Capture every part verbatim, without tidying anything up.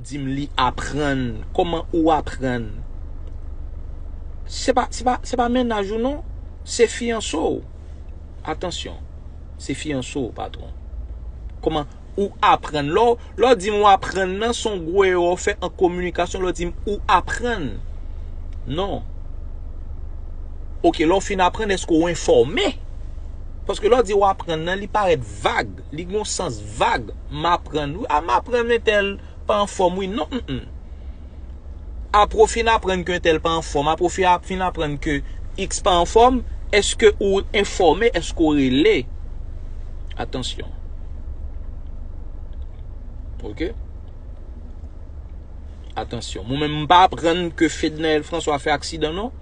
Di m li aprann. Kòman ou aprann? Se pa, se pa, se pa mennaj ou non. Se fiyanse w. Atansyon. Se fiyanse w, patwon. Kòman ou aprann? Lè w, lè w di m ou aprann nan, se yon gwo erè w fè an kominikasyon, lè w di m ou aprann. Non. Oke, lè w fin aprann, èske w enfòme? Paske lè w di ou aprann nan, li parèt vag. Li gen yon sans vag. M aprann. Wi, a m aprann entèl pa anfòm, wi. Non, mm, mm. Apre w fin aprann ke entèl pa anfòm, apre w fin, fin aprann ke X pa anfòm, èske ou enfòme, èske w rele? Atansyon. Oke? Atansyon. Mwen menm, m pa aprann ke Fednaelle François fè aksidan, non.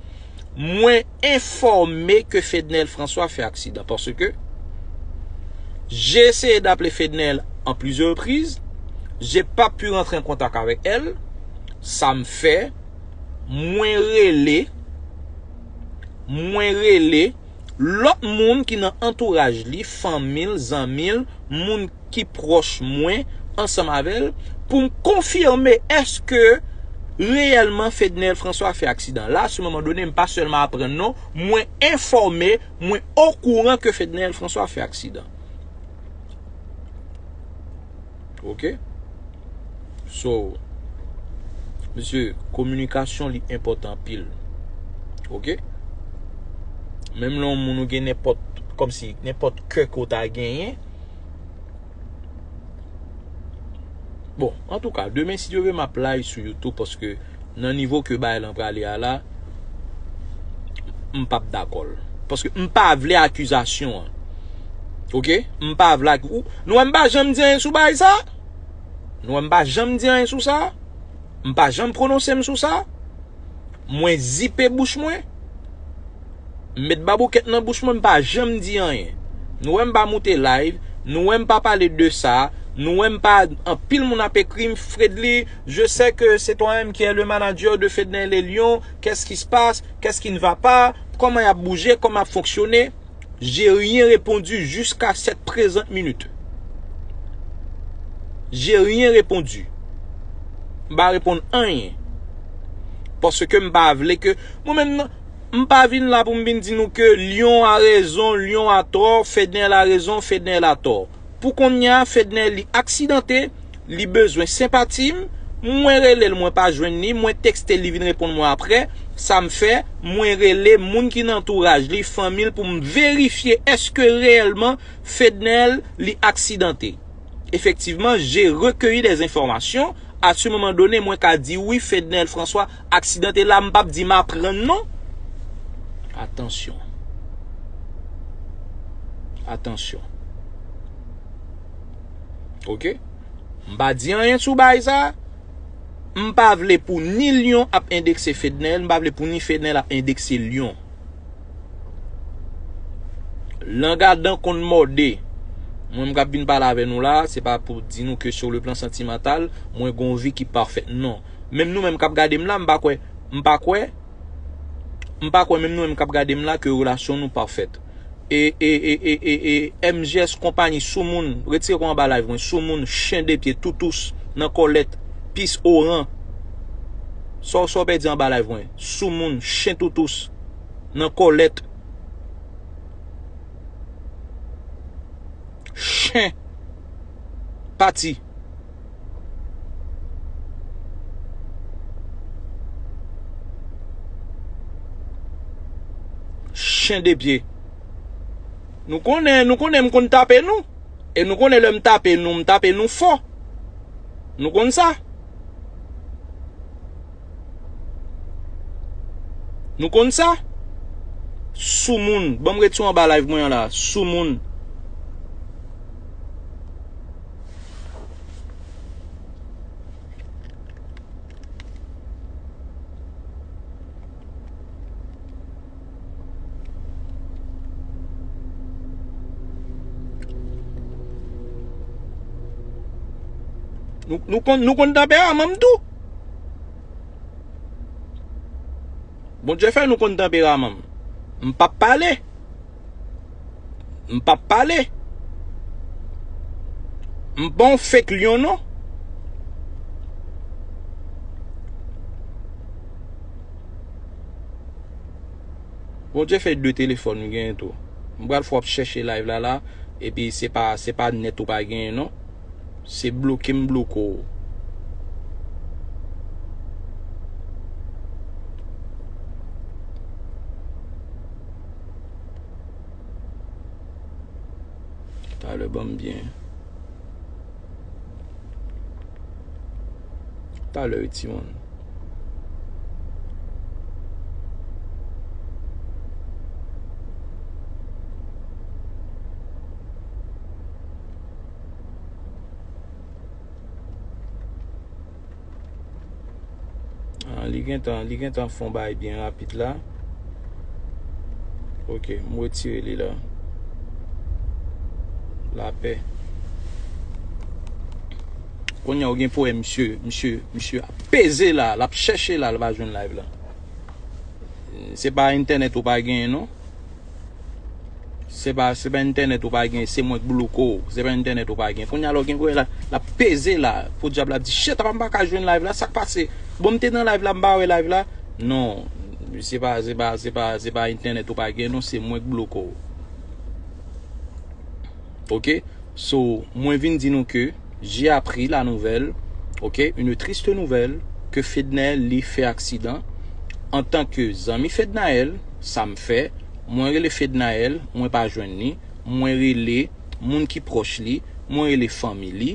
Mwen enfòme ke Fednaelle François fè aksidan, paske j'ai essayé d'appeler Fednaelle en plusieurs reprises, j'ai pas pu rentrer en contact avec elle. Sa m fè, mwen rele, mwen rele lòt moun ki nan antouraj li, fanmi l, zanmi l, moun ki pwòch mwen, ansanm avè l, pou m konfime èske reyèlman Fednaelle François fè aksidan. La, sou moman done, m pa sèlman aprann non, mwen enfòme, mwen okouran ke Fednaelle François fè aksidan. Oke? So, mesye, kominikasyon li enpòtan anpil. Oke? Menm lè yon moun ou gen nenpòt, kòmsi nenpòt kè ke w ta genyen. Bon, antouka, demen, si Dye vle, m ap live sou YouTube paske nan nivo ke bagay lan prale a la, m p ap dakò l. Paske m pa vle akizasyon an. Oke? M pa vle ak-, ou, nou wè m pa janm di anyen sou bagay sa? Nou wè m pa janm di anyen sou sa? M pa janm pwononse m sou sa? Mwen zipe bouch mwen? M met baboukèt nan bouch mwen, m pa janm di anyen. Nou wè m pa moute live, nou wè m pa pale de sa, nou wè m pa, anpil moun ap ekri m, Fredly, je sais que c'est toi-même qui est le manager de Fednaelle et Lion, qu'est-ce qui se passe, qu'est-ce qui ne va pas, kòman y ap bouje, kòman y ap fonksyone. J'ai rien répondu jusqu'à cette présente minute. J'ai rien répondu. M pa reponn anyen. Paske m pa vle ke, mwen menm nan, m pa vin la pou m vin di nou ke Lion a rezon, Lion a tò, Fednaelle a rezon, Fednaelle a tò. Pou kounye a, Fednaelle li aksidante, li bezwen senpati m, mwen rele l, mwen pa jwenn li, mwen tekste l, li vin reponn mwen apre. Sa m fè, mwen rele moun ki nan antouraj li, fanmi l, pou m verifye èske reyèlman Fednaelle li aksidante. Effectivement, j'ai recueilli des informations. À ce moment donné, mwen ka di wi, Fednaelle François aksidante la, m p ap di m aprann non. Atansyon. Atansyon. Oke? M pa di anyen sou bagay sa. M pa vle pou ni Lion ap endekse Fednaelle, m pa vle pou ni Fednaelle ap endekse Lion. Lang a dan konn mòde. Mwen m k ap vin pale avè nou la, se pa pou di nou ke sur le plan sentimental, mwen gon vi ki pafèt. Non. Menm nou menm k ap gade m la, m pa kwè, m pa kwè, m pa kwè menm nou menm k ap gade m la ke relasyon nou pafèt. E, e, e, e, e, e, M G S konpayi soumoun, retire kò anba live mwen, soumoun, chen de pye, toutous, nan kòlèt, pis oran. Sa w, sa w pèdi anba live mwen, soumoun, chen toutous, nan kòlèt. Chen. Pati. Chen de pye. Nou konnen, nou konnen m konn tape nou. E nou konnen lè m tape nou, m tape nou fò. Nou konn sa. Nou konn sa? Soumoun. Ban m retire w anba live mwen an la. Soumoun. Nou, nou konn, nou konn tanperaman m tou. Bondye fè nou konn tanperaman m. M p ap pale. M p ap pale. M pa yon fake Lion non. Bondye fè de telefòn m genyen tou. M pral fè w ap chèche live la la, epi se pa, se pa nèt ou pa genyen non. Se bloke m bloke w. Talè ban m byen. Talè wi timoun. Ah, li gentan, li gentan fè yon bagay byen rapid la. Ok, m retire li la. Lapè. Kounye a ou gen pwoblèm, misye, misye, misye ap peze la, l ap chèche la, l pa jwenn live la. Se pa entènèt ou pa genyen non. Se pa, se pa entènèt ou pa gen, se mwen k bloke w. Se pa entènèt ou pa gen. Kounye a la w gen kounye la, l ap peze la. Podyab la ap di, shit, apa m pa ka jwenn live la, sa k pase? Bon, m te nan live la, m pa wè live la. Non, se pa, se pa, se pa, se pa entènèt ou pa gen, non, se mwen k bloke w. Ok? So, mwen vin di nou ke j'ai appris la nouvelle, ok, une triste nouvelle, ke Fednaelle li fè aksidan. Antanke zanmi Fednaelle, sa m fè, mwen rele Fednaelle, mwen pa jwenn li, mwen rele moun ki pwòch li, mwen rele fanmi li,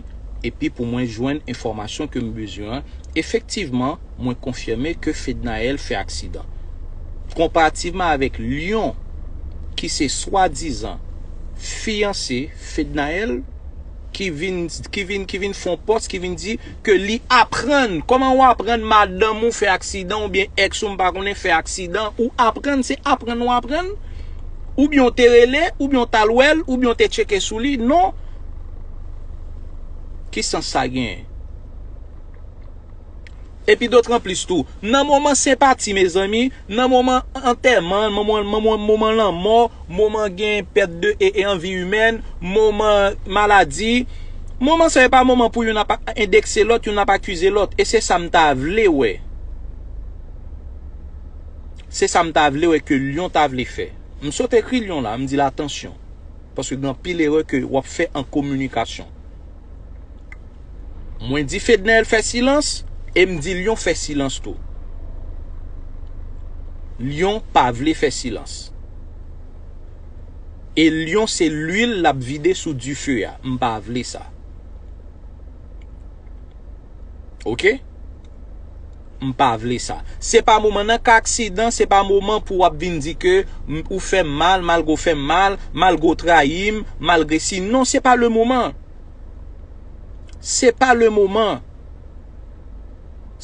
epi pou mwen jwenn enfòmasyon ke m bezwen an. Efektivman, mwen konfime ke Fednaelle fè aksidan. Konparativman avèk Lyon, ki se swadizan fiyanse Fednaelle, ki vin, ki vin, ki vin fè yon pòs, ki vin di ke li aprann. Kòman ou aprann madanm ou fè aksidan oubyen èks ou, m pa konnen, fè aksidan? Ou aprann, se aprann ou aprann? Oubyen w te rele, oubyen w t al wè l, oubyen w te tcheke sou li? Non. Ki sans sa genyen? Epi dotranplis tou, nan moman senpati, mezanmi, nan moman antèman, moman, moman, moman lanmò, moman gen pèt de e, e anvi imèn, moman maladi, moman sa yo pa moman pou youn ap endekse lòt, youn ap akize lòt. E se sa m ta vle wè. Se sa m ta vle wè ke Lyon ta vle fè. M sot ekri Lyon la, m di l atansyon. Paske gen anpil erè ke w ap fè an kominikasyon. Mwen di Fednaelle fè silans, e m di Lyon fè silans tou. Lyon pa vle fè silans. E Lyon se lwil l ap vide sou dife a. M pa vle sa. Ok? M pa vle sa. Se pa moman nan ka aksidan, se pa moman pou w ap vin di ke m, ou fè m mal, malgre w fè m mal, malgre w trayi m, malgre si. Non, se pa le moman. Se pa le moman.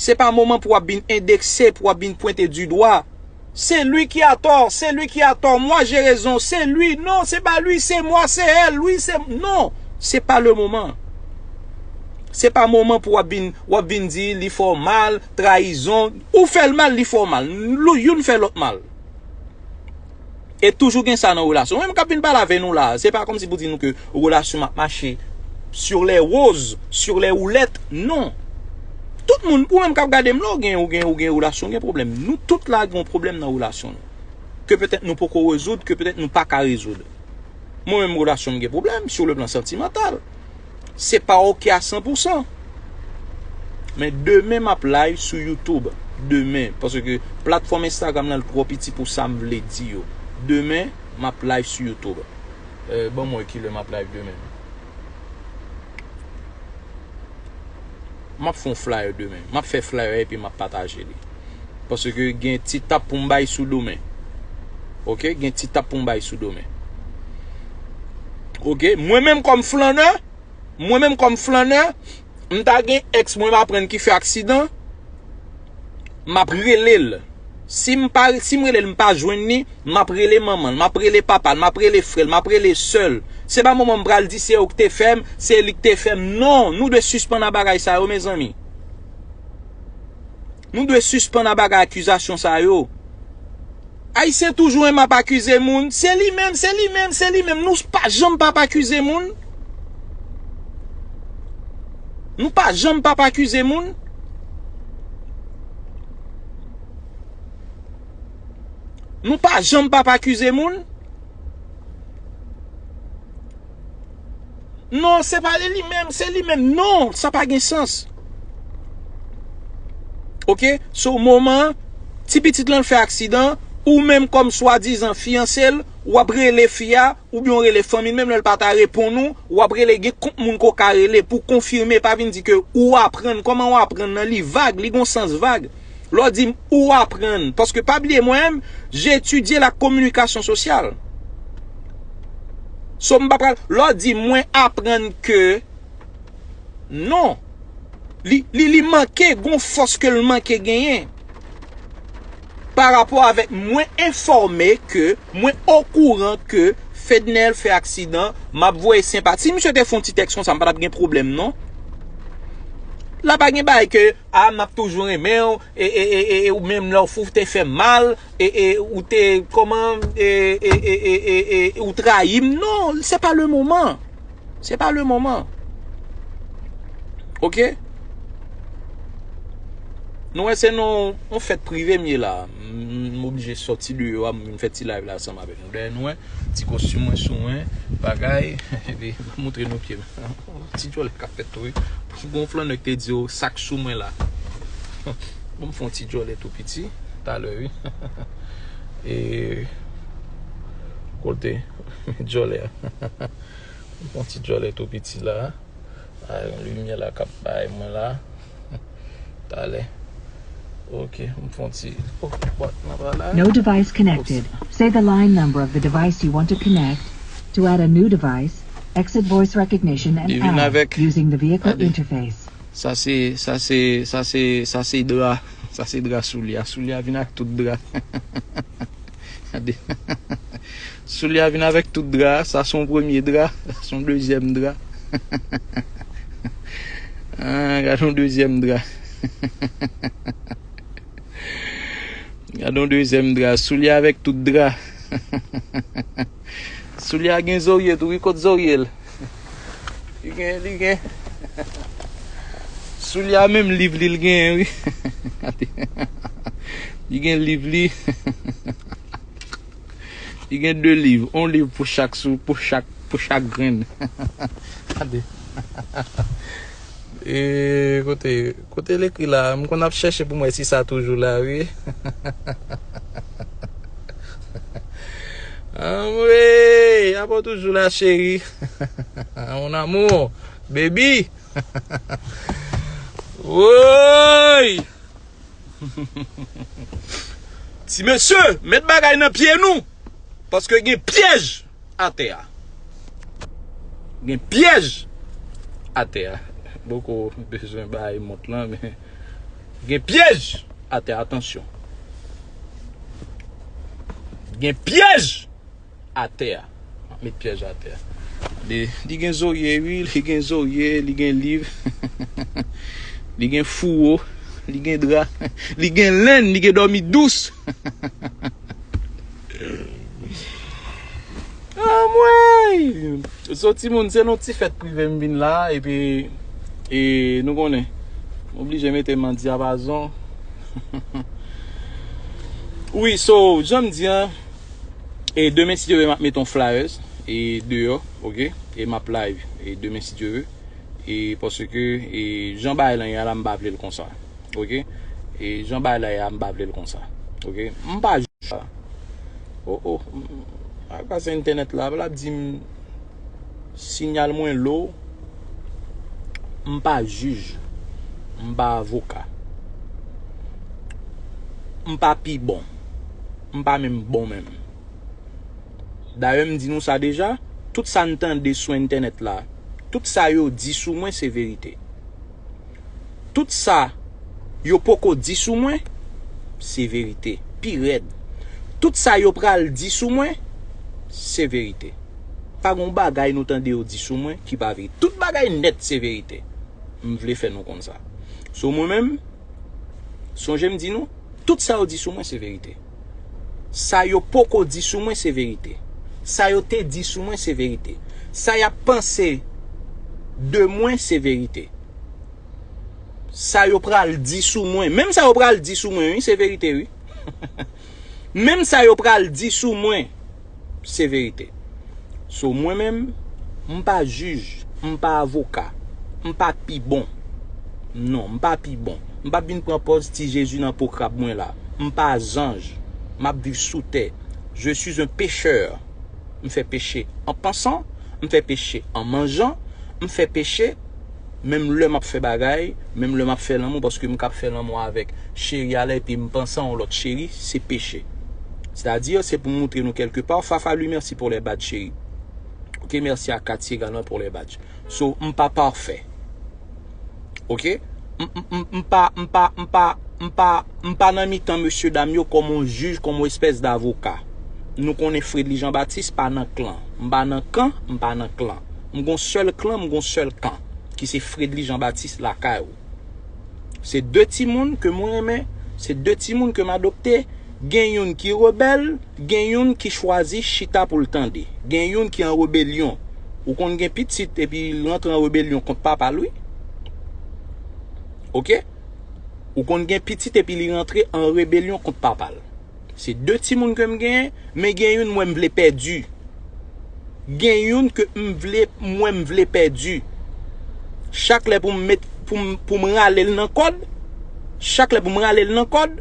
Se pa moman pou w ap vin endekse, pou w ap vin pwente di dwa. C'est lui qui a tort, c'est lui qui a tort, moi j'ai raison, c'est lui, non, c'est pas lui, c'est moi, c'est elle, lui, c'est, non, c'est pas le moment. Se pa moman pou w ap vin, w ap vin di li fè w mal, trayizon, ou fè l mal, li fè w mal. Lou-, youn fè lòt mal. E toujou gen sa nan relasyon. Mwen menm k ap vin pale avè nou la, se pa kòmsi pou di nou ke relasyon m ap mache sur les roses, sur les roulettes, non. Tout moun, ou menm k ap gade m la, ou gen, ou gen, ou gen relasyon, gen pwoblèm. Nou tout la gen yon pwoblèm nan relasyon nou. Ke petèt nou poko rezoud, ke petèt nou pa ka rezoud. Mwen menm relasyon m gen pwoblèm sur le plan sentimental. Se pa oke a san pou san. Men demen m ap live sou YouTube. Demen. Paske platfòm Instagram nan twò piti pou sa m vle di yo. Demen, m ap live sou YouTube. Euh, ban m wè kilè m ap live demen. M ap fè yon flyer demen. M ap fè flyer epi m ap pataje li. Paske gen ti tap pou m bay sou demen. Ok? Gen ti tap pou m bay sou demen. Ok? Mwen menm kòm flannè, mwen menm kòm flannè, m ta gen èks mwen m aprann ki fè aksidan, m ap rele l. Si m pa, si m rele l, m pa jwenn li, m ap rele manman l, m ap rele papa l, m ap rele frè l, m ap rele sè l. Se pa moman m pral di se ou k te fè m, se li k te fè m. Non, nou dwe sispann a bagay sa yo, mezanmi. Nou dwe sispann a bagay akizasyon sa yo. Ayisyen toujou renmen ap akize moun. Se li menm, se li menm, se li menm. Nou pa janm p ap akize moun. Nou pa janm p ap akize moun. Nou pa janm p ap akize moun. Non, se pa li menm, se li menm. Non, sa pa gen sans. Oke? So, moman, ti pitit lan fè aksidan, ou menm kòm swadizan fiyanse l, w ap rele fi a, oubyen w rele fanmi l, menm lè l pa ta reponn ou, w ap rele, gen kont moun ke w ka rele pou konfime, pa vin di ke ou aprann. Kòman w aprann nan? Li vag, li gon sans vag. Lè w di m ou aprann, paske pa bliye mwen menm, j'ai étudié la communication sociale. So m pa pral, lè w di mwen aprann ke, non. Li, li, li manke gon fòs ke l manke genyen. Pa rapò avèk mwen enfòme ke, mwen okouran ke Fednel fè aksidan, m ap voye senpati. Si misye te fè yon ti tèks konsa, m pa t ap gen pwoblèm, non. La pa gen bagay ke, a, m ap toujou renmen w, e, e, e, e, e, ou menm lè w fou, w te fè m mal, e, e, ou te, kòman, e, e, e, e, e, e, ou trayi m. Non, se pa le moman. Se pa le moman. Oke? Nou wè se nan yon fèt prive m ye la. M, m oblije sòti deyò a, m vin fè ti live la ansanm avèk nou. Dèyè nou wè, ti kostim mwen sou mwen, bagay. Epi, m ap montre nou pye m. Ti djòlè k ap fèt tou, wi. Gon flannè k te di w sa k sou mwen la. Bon, m fè yon ti djòlè tou piti, talè, wi. E, kote djòlè a? M fè yon ti djòlè tou piti la. A, limyè la k ap bay mwen la. Talè. Ok, m fè yon ti. Ok, bon, nan pa la. No device connected. Say the line number of the device you want to connect. To add a new device, exit voice recognition and Li vin power avèk using the vehicle Gade. Interface. Sa se, sa se, sa se, sa se dra. Sa se dra soulye a. Soulye a vin ak tout dra. Gade. Soulye a vin avèk tout dra. Sa se yon premye dra. Sa se yon dezyèm dra. Ah, gade yon dezyèm dra. Gade yon dezyèm dra. Soulye avèk tout dra. Soulye a gen zorye tou, wi, kot zorye l? Li gen, li gen. Soulye a menm liv li l genyen, wi. Li gen liv li. Li gen de liv, yon liv pou chak sou, pou chak, pou chak grenn. Gade. E kote, kote l ekri la? M konn ap chèche pou m wè si sa toujou la, wi. Anmwey, apa w toujou la, cheri? Mon amour, baby. Woy! Ti mesye, met bagay nan pye nou. Paske gen pyèj atè a. Gen pyèj atè a. Poko bezwen bay mont lan, men gen pyèj atè a, atansyon. Gen pyèj atè a. M ap met pyèj atè a. Li, li gen zorye, wi, li gen zorye, li gen liv. Li gen fouwo, li gen dra, li gen lenn, li gen dòmi dous. Anmwey! So, timoun, se nan ti fèt prive m vin la, epi, e, nou konnen, m oblije mete m an dyapazon. Wi, so, jan m di an, e demen, si Dye vle, m ap mete yon flyers, e deyò, oke? E m ap live, e demen, si Dye vle. E paske, e jan bagay lan ye a la, m pa vle l konsa. Oke? E jan bagay la ye a, m pa vle l konsa. Oke? M pa jij sa. O, o, m, ak pase entènèt la, l ap di m sinyal mwen low. M pa jij. M pa avoka. M pa pi bon. M pa menm bon menm. Dayè, m di nou sa deja, tout sa n tande sou entènèt la, tout sa yo di sou mwen, se verite. Tout sa yo poko di sou mwen, se verite. Pi rèd. Tout sa yo pral di sou mwen, se verite. Pa gon bagay nou tande yo di sou mwen ki pa verite. Tout bagay nèt se verite. M vle fè nou konn sa. So, mwen menm, sonje m di nou, tout sa yo di sou mwen se verite. Sa yo poko di sou mwen se verite. Sa yo te di sou mwen se verite. Sa y ap panse de mwen se verite. Sa yo pral di sou mwen, menm sa yo pral di sou mwen, wi, se verite, wi. Menm sa yo pral di sou mwen, se verite. So, mwen menm, m pa jij, m pa avoka, m pa pi bon. Non, m pa pi bon. M p ap vin pran pòz ti Jezi nan po krab mwen la. M pa zanj. M ap viv sou tè. Je suis un pécheur. M fè peche an pansan, m fè peche an manjan, m fè peche menm lè m ap fè bagay, menm lè m ap fè lanmou, paske m k ap fè lanmou avèk cheri a la, epi m panse a yon lòt cheri, se peche. Sètadi, se pou m montre nou kèlke pa, Fafa, lui, merci pour les badges, chéri. Ok, merci à Cathy également pour les badges. So, m pa pafè. Ok? M, m, m, m pa, m pa, m pa, m pa, m pa nan mitan mesye dam yo kòm yon jij, kòm yon espès davoka. Nou konnen Fredly Jean Baptiste pa nan klan. M pa nan kan, m pa nan klan. M gon sèl klan, m gon sèl kan, ki se Fredly Jean Baptiste lakay ou. Se de timoun ke mwen renmen, se de timoun ke m adopte, gen youn ki rebèl, gen youn ki chwazi chita pou l tande. Gen youn ki an rebelyon. Ou konn gen pitit epi l rantre an rebelyon kont papa l, wi. Ok? Ou konn gen pitit epi li rantre an rebelyon kont papa l. Se de timoun ke m genyen, men gen youn mwen m vle pèdi. Gen youn ke m vle, mwen m vle pèdi. Chak lè pou m met, pou m, pou m rale l nan kòd, chak lè pou m rale l nan kòd,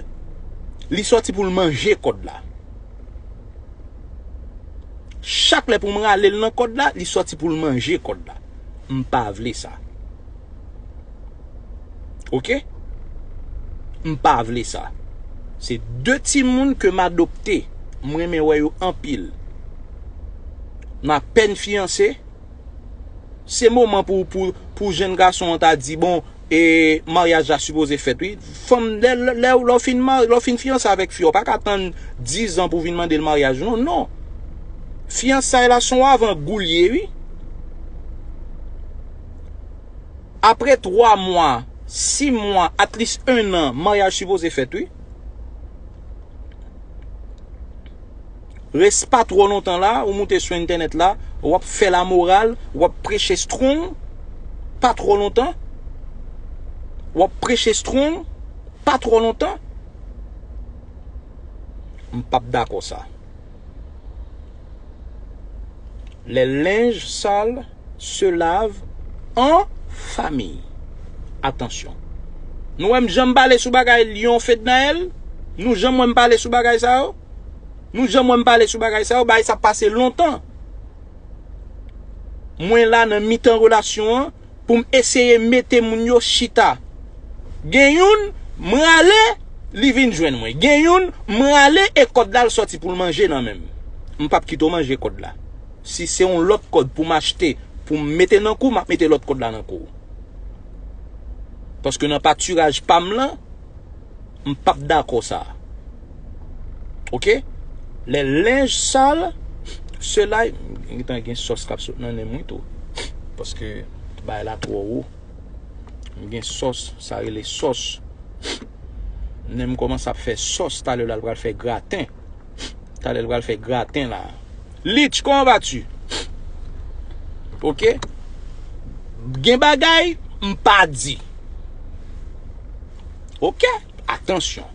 li sòti pou l manje kòd la. Chak lè pou m rale l nan kòd la, li sòti pou l manje kòd la. M pa vle sa. Ok? M pa vle sa. Se de timoun ke m adopte. M renmen wè yo anpil. M apèn fiyanse. Se moman pou, pou, pou jenn gason an ta di, bon, e maryaj la sipoze fèt, wi. Fanm, lè, lè, lè, lè w fin mari, lè w fin fiyanse avèk fi a, w pa ka tann dizan pou w vin mande l maryaj, non, non. Fiyansay la se yon avan gou l ye, wi. Apre twa mwa, sis mwa, at least en an, maryaj sipoze fèt, wi. Res pa twò lontan la, ou moute sou entènèt la, w ap fè lamoral, w ap preche strong, pa twò lontan. W ap preche strong, pa twò lontan. M p ap dakò sa. Les linges sales se lavent en famille. Atansyon. Nou wè m janm pale sou bagay Lyon Fednaelle? Nou janm wè m pale sou bagay sa yo? Nou janm wè m pale sou bagay sa yo? Bagay sa pase lontan. Mwen la nan mitan relasyon an pou m eseye mete moun yo chita. Gen youn, m rale, li vin jwenn mwen. Gen youn, m rale e kòd la l sòti pou l manje nan men m. M p ap kite w manje kòd la. Si se yon lòt kòd pou m achte, pou m mete nan kou, m ap mete lòt kòd la nan kou w. Paske nan patiraj pa m lan, m p ap dakò sa. Ok? Les linges sales se lavent. Gentan gen sòs k ap sot nan nen m wi tou. Paske bagay la twò wo. M gen sòs, sa rele sòs. Nen m kòmanse ap fè sòs, talè la l pral fè graten. Talè l pral fè graten la. Lich, comment vas-tu? Ok? Gen bagay m pa di. Ok? Atansyon.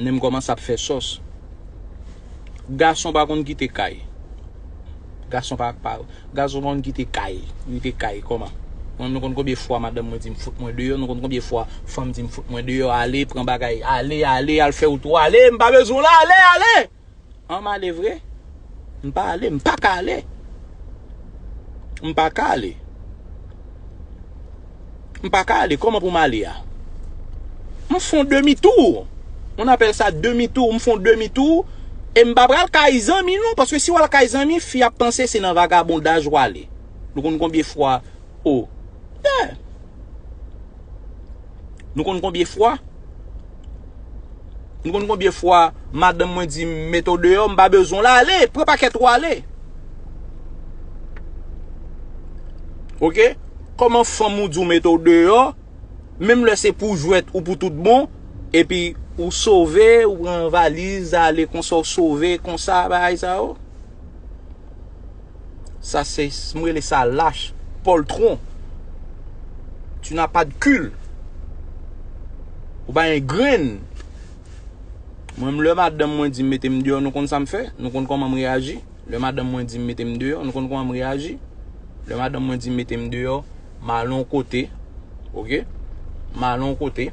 Nen m kòmanse ap fè sòs. Gason pa konn kite kay. Gason pa, pa, gason pa konn kite kay. Kite kay, kòman? Mwen, nou konn konbyen fwa madanm mwen di m fout mwen deyò? Nou konn konbyen fwa fanm di m fout mwen deyò? Ale, pran bagay, ale, ale, al fè wout ou, ale, m pa bezwen w la, ale, ale! An, m ale vre? M pa ale, m pa ka ale. M pa ka ale. M pa ka ale, kòman pou m ale a? M fè yon demi tou. On appelle ça demi tou, m fè yon demi tou. E m pa pral kay zanmi non, paske si w al kay zanmi, fi ap panse se nan vagabondaj w ale. Nou konn konbyen fwa, o, yeah. Nou konn konbyen fwa? Nou konn konbyen fwa madanm mwen di m mete w deyò, m pa bezwen w la, ale, pran pakèt ou ale. Ok? Kòman fanm ou di w mete w deyò, menm lè se pou jwèt ou pou tout bon, epi ou sove, ou pran valiz, ale konsa, ou sove, konsa, bagay sa yo? Sa se, m rele sa lach, poltron. Tu n'as pas de cul. Ou pa gen grenn. Mwen menm, lè madanm mwen di m mete m deyò, nou konn sa m fè? Nou konn kòman m reyaji? Lè madanm mwen di m mete m deyò, nou konn kòman m reyaji? Lè madanm mwen di m mete m deyò, m al yon kote, oke? M al yon kote,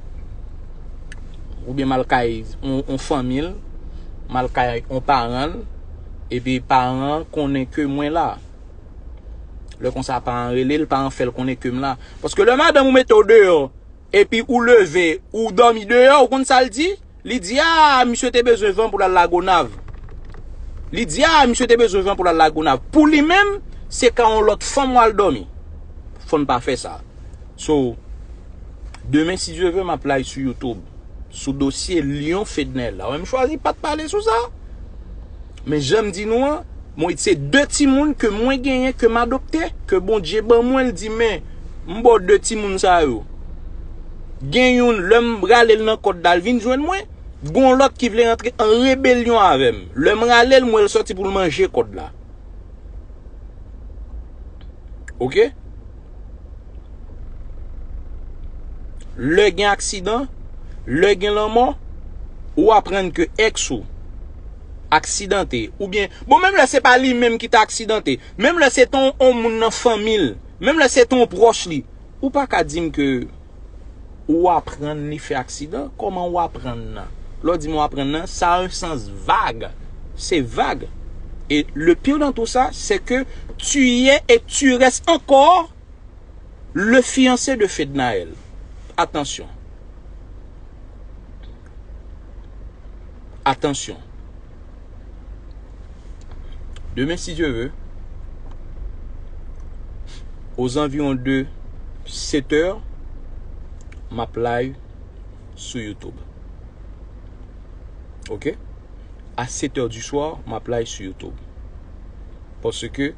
oubyen m al kay yon, yon fanmi l, m al kay yon paran l, epi paran an konnen ke mwen la. Lè konsa, paran an rele l, paran an fè l konnen ke m la. Paske lè madanm ou mete w deyò, epi ou leve, ou dòmi deyò, ou konn sa l di? Li di, "A, misye te bezwen van pou l al Lagonav." Li di, "A, misye te bezwen van pou l al Lagonav." Pou li menm, se ka yon lòt fanm w al dòmi. Fò n pa fè sa. So, demen, si Dye vle, m ap live sou YouTube, sou dosye Lyon Fednaelle la. Ou wè, m chwazi pa t pale sou sa. Men jan m di nou an, mwen, se de timoun ke mwen genyen, ke m adopte, ke Bondye ban mwen, l di, "Men, m ba w de timoun sa yo." Gen youn, lè m rale l nan kòd la, l vin jwenn mwen. Gon lòt ki vle rantre an rebelyon avè m. Lè m rale l, m wè l sòti pou l manje kòd la. Oke? Lè gen aksidan, lè gen lanmò, ou aprann ke èks ou aksidante, oubyen, bon, menm lè se pa li menm ki ta aksidante, menm lè se te yon, yon moun nan fanmi l, menm lè se te yon pwòch li, ou pa ka di m ke ou aprann li fè aksidan. Kòman ou aprann nan? Lè w di m ou aprann nan, sa a yon sans vag. Se vag. Et le pire dans tout ça, c'est que tu y es et tu restes encore le fiancé de Fednaelle. Atansyon. Atansyon. Demen, si Dye vle, aux environs de sèt è, m ap live sou YouTube. Oke? A sèt è di swa, m ap live sou YouTube. Paske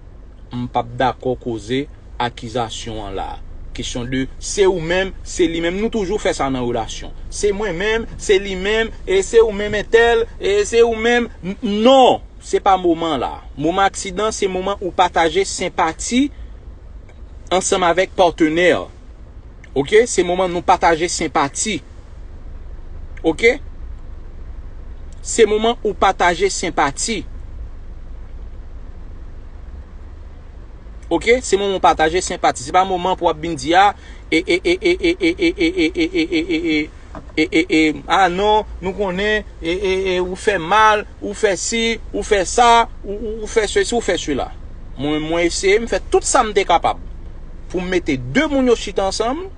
m p ap dakò koze akizasyon an la. Kesyon de, se ou menm, se li menm. Nou toujou fè sa nan relasyon. Se mwen menm, se li menm, e se ou menm entèl, e se ou menm. N-, non, se pa moman la. Moman aksidan, se moman ou pataje senpati ansanm avèk patnè. Oke? Se moman nou pataje senpati. Oke? Se moman ou pataje senpati. Oke? Se moman ou pataje senpati. Se pa moman pou w ap vin di, a, e, e, e, a non, nou konnen, e, e, e, ou fè mal, ou fè si, ou fè sa, ou, ou, ou fè sesi, ou fè sela. Mwen, mwen eseye, m fè tout sa m te kapab pou m mete de moun yo chita ansanm.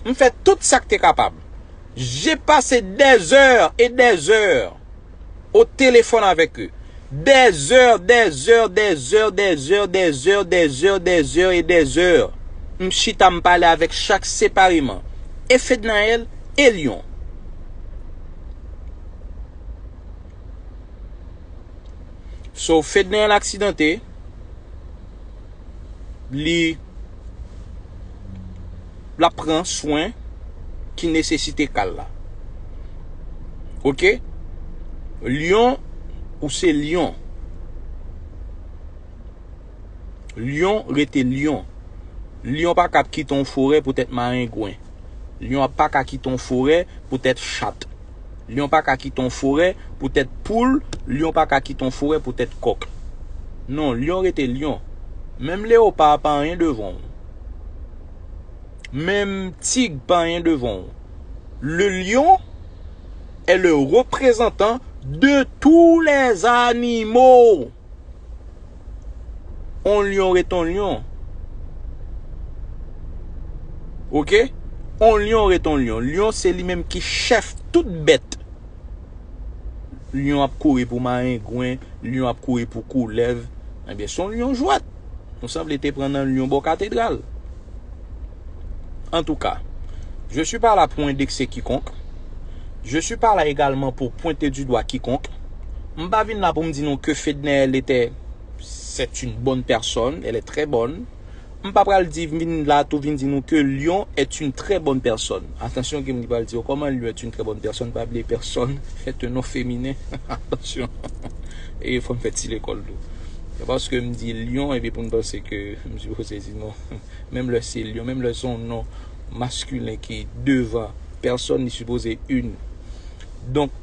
M fè tout sa k te kapab. J'ai passé des heures et des heures au téléphone avec eux. Des heures, des heures, des heures, des heures, des heures, des heures, des heures et des heures. M chita, m pale avèk chak separeman. E Fednaelle, e Lyon. So, Fednaelle aksidante, li, l ap pran swen ki nesesite ka l la. Oke? Lyon, ou se lyon. Lyon rete lyon. Lyon pa ka ap kite yon forè poutèt marengwen. Lyon ap pa ka kite yon forè poutèt chat. Lyon pa ka kite yon forè poutèt poul. Lyon pa ka kite yon forè poutèt kòk. Non, lyon rete lyon. Menm leopa pa anyen devan w. Menm tig pa anyen devan w. Le lion est le représentant de tous les animaux. On lyon ret on lyon. Oke? On lyon ret on lyon. Lyon se li menm ki chèf tout bèt. Lyon ap kouri pou marengwen, lyon ap kouri pou koulèv. Ebyen, se on lyon jwèt. Nou sanble te pran nan lyon bò katedral. En tout cas, je suis pas là pour indexer quiconque. Je suis pas là également pour pointer du doigt quiconque. M pa vin la pou m di nou ke Fednaelle était, c'est une bonne personne, elle est très bonne. M pa pral di, vin la tou vin di nou ke Lyon est une très bonne personne. Atansyon, gen moun ki pral di, "Oh, comment Lyon est une très bonne personne?" Pa bliye, personne est un nom féminin. Atansyon. E fò m fè ti lekòl tou. Se paske m di Lyon, epi pou n panse ke m sipoze di non. Menm lè se Lyon, menm lè se yon non maskilen ki devan pèsòn, li sipoze in. Donk,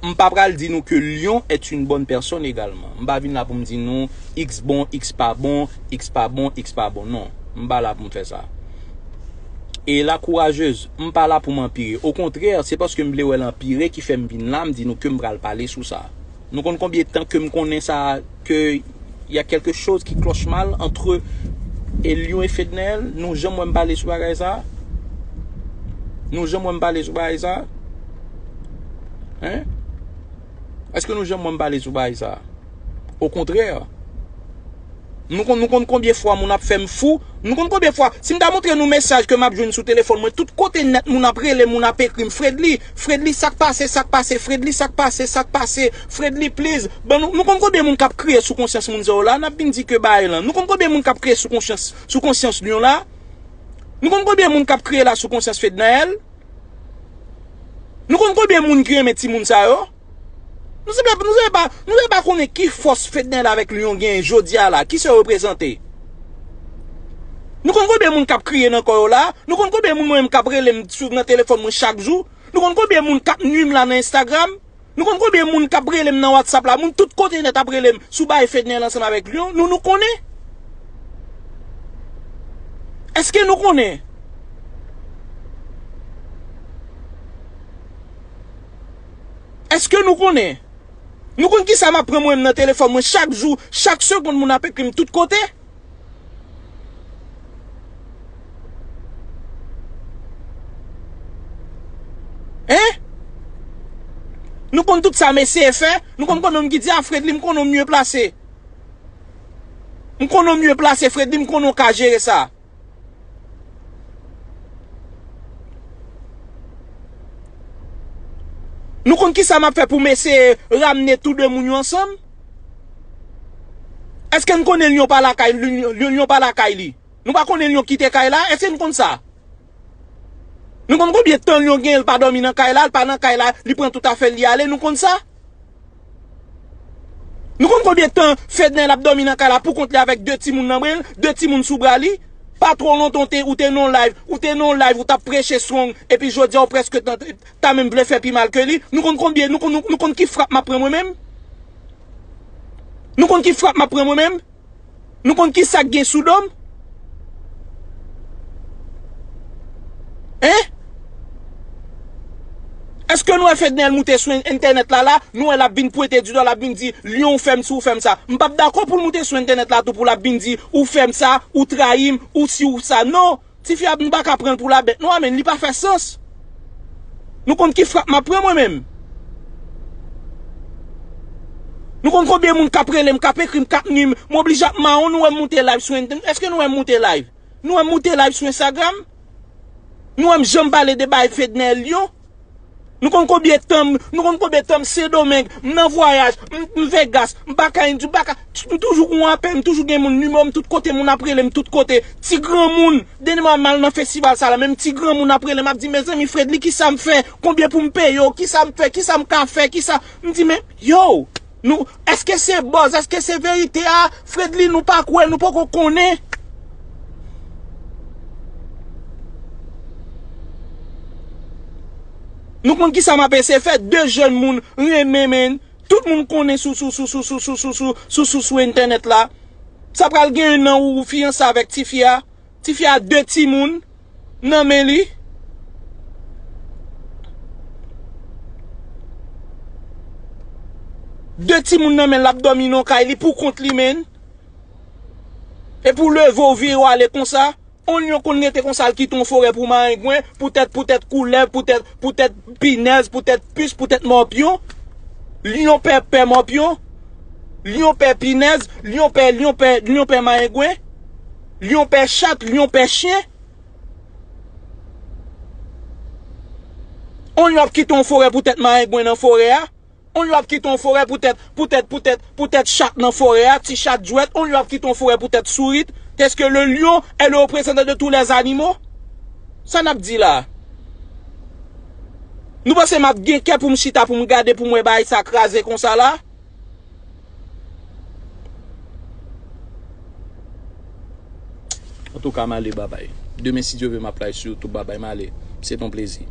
m pa pral di nou ke Lion est une bonne personne également. M pa vin la pou m di nou X bon, X pa bon, X pa bon, X pa bon. Non, m pa la pou m fè sa. E la kourajez, m pa la pou m anpire. Okontrè, se paske m vle wè l anpire ki fè m vin la, m di nou ke m pral pale sou sa. Nou konn konbyen tan ke m konnen sa, ke y a quelque chose qui cloche mal entre Elion e Fednaelle? Nou janm wè m pale sou bagay sa? Nou janm wè m pale sou bagay sa? Hein? Èske nou janm wè m pale sou bagay sa? Okontrè. Nou konn, nou konn konbyen fwa moun ap fè m fou? Nou konn konbyen fwa? Si m ta montre nou mesaj ke m ap jwenn sou telefòn mwen, tout kote nèt moun ap rele m, moun ap ekri m, Fredly, Fredly, sa k pase, sa k pase, Fredly, sa k pase, sa k pase, Fredly, please. Ban nou, nou konn konbyen moun k ap kriye sou konsyans moun sa yo la? N ap vin di ke bagay lan. Nou konn konbyen moun k ap kriye sou konsyans, sou konsyans Lion la? Nou konn konbyen moun k ap kriye la sou konsyans Fednaelle? Nou konn konbyen moun ki renmen timoun sa yo? Nou se pa, nou se pa, nou se pa konnen ki fòs Fednaelle avèk Lion genyen jodi a la, ki sa yo reprezante. Nou konn konbyen moun k ap kriye nan kò yo la? Nou konn konbyen moun mwen menm k ap rele m sou, nan telefòn mwen chak jou? Nou konn konbyen moun k ap nwi m la nan Instagram? Nou konn konbyen moun k ap rele m nan WhatsApp la? Moun tout kote nèt ap rele m sou bagay Fednaelle ansanm avèk Lion. Nou, nou konnen? Èske nou konnen? Èske nou konnen? Nou konn kisa m ap pran mwen menm nan telefòn mwen chak jou, chak segonn moun ap ekri m tout kote? Hein? Nou konn tout sa m eseye fè, nou konn konbyen moun ki di, a, Fredly, m konnen w mye plase. M konnen w mye plase, Fredly, m konnen w ka jere sa. Nou konn kisa m ap fè pou m eseye ramne tou de moun yo ansanm? Èske n konnen Lion pa lakay, Lion, Lion pa lakay li? Nou pa konnen Lion kite kay la? Èske n konn sa? Nou konn konbyen tan Lion gen l pa dòmi nan kay la, l pa nan kay la, li pran tout afè l, li ale, nou konn sa? Nou konn konbyen tan Fednaelle ap dòmi nan kay la pou kont li avèk de timoun nan bren l, de timoun sou bra li? Pa twò lontan w te, ou te nan yon live, ou te nan yon live, ou t ap preche strong, epi jodi a ou prèske ta, ta menm vle fè pi mal ke li. Nou konn konbyen, nou konn, nou, nou konn ki frap m ap pran mwen menm? Nou konn ki frap m ap pran mwen menm? Nou konn ki sa k gen sou do m? Hein? Èske nou wè Fednaelle moute sou en-, entènèt la la, nou wè l ap vin pwente di dwa, l ap vin di, Lion, ou fè m si, ou fè m sa. M p ap dakò pou l moute sou entènèt la tou pou l ap vin di, ou fè m sa, ou trayi m, ou si, ou sa. Non! Tifi a, nou pa ka pran l pou labèt non, a, men li pa fè sans. Nou konn ki frap m ap pran mwen menm. Nou konn konbyen moun k ap rele m, k ap ekri m, k ap nwi m, m oblije ap mawon, nou wè m moute live sou Inst-, èske nou wè m moute live? Nou wè m moute live sou Instagram? Nou wè m janm pale de bagay Fednaelle Lion? Nou konn konbyen tan m, nou konn konbyen tan m Sendomeng, m nan vwayaj, m, m Vegas, m pa ka Indi, m pa ka, m toujou gon apèl, m toujou gen moun, nimewo m tout kote, moun ap rele m tout kote. Ti granmoun, dènyèman m al nan festival sa la, menm ti granmoun ap rele m, ap di, mezanmi, Fredly, kisa m fè? Konbyen pou m peye w? Kisa m fè? Kisa m ka fè? Kisa? M di, men, yo! Nou, èske se buzz? Èske se verite a? Fredly, nou pa kwè, nou poko konnen. Nou konn kisa m ap eseye fè? De jèn moun renmen, men tout moun konnen sou, sou, sou entènèt la. Sa pral gen yon an ou fiyanse avèk tifi a. Tifi a de timoun nan men li. De timoun nan men l, l ap dòmi nan kay li pou kont li, menn. Epi w leve w vire w ale konsa. On lyon konn rete konsa, l kite yon forè pou marengwen, poutèt, poutèt koulèv, poutèt, poutèt pinèz, poutèt pis, poutèt mòpyon. Lyon pè, pè mòpyon. Lyon pè pinèz, lyon pè, lyon pè, lyon pè marengwen. Lyon pè chat, lyon pè chen. On lyon ap kite yon forè poutèt marengwen nan forè a. On lyon ap kite yon forè poutèt, poutèt, poutèt, poutèt chat nan forè a, ti chat jwèt. On lyon ap kite yon forè poutèt sourit. Est-ce que le lion est le représentant de tous les animaux? Sa n ap di la? Nou panse m ap gen kè pou m chita, pou m gade, pou m wè bagay sa kraze konsa la? Antouka, m ale, babay. Demen, si Dye vle, m ap live sou YouTube, babay, m ale. Se t on plezi.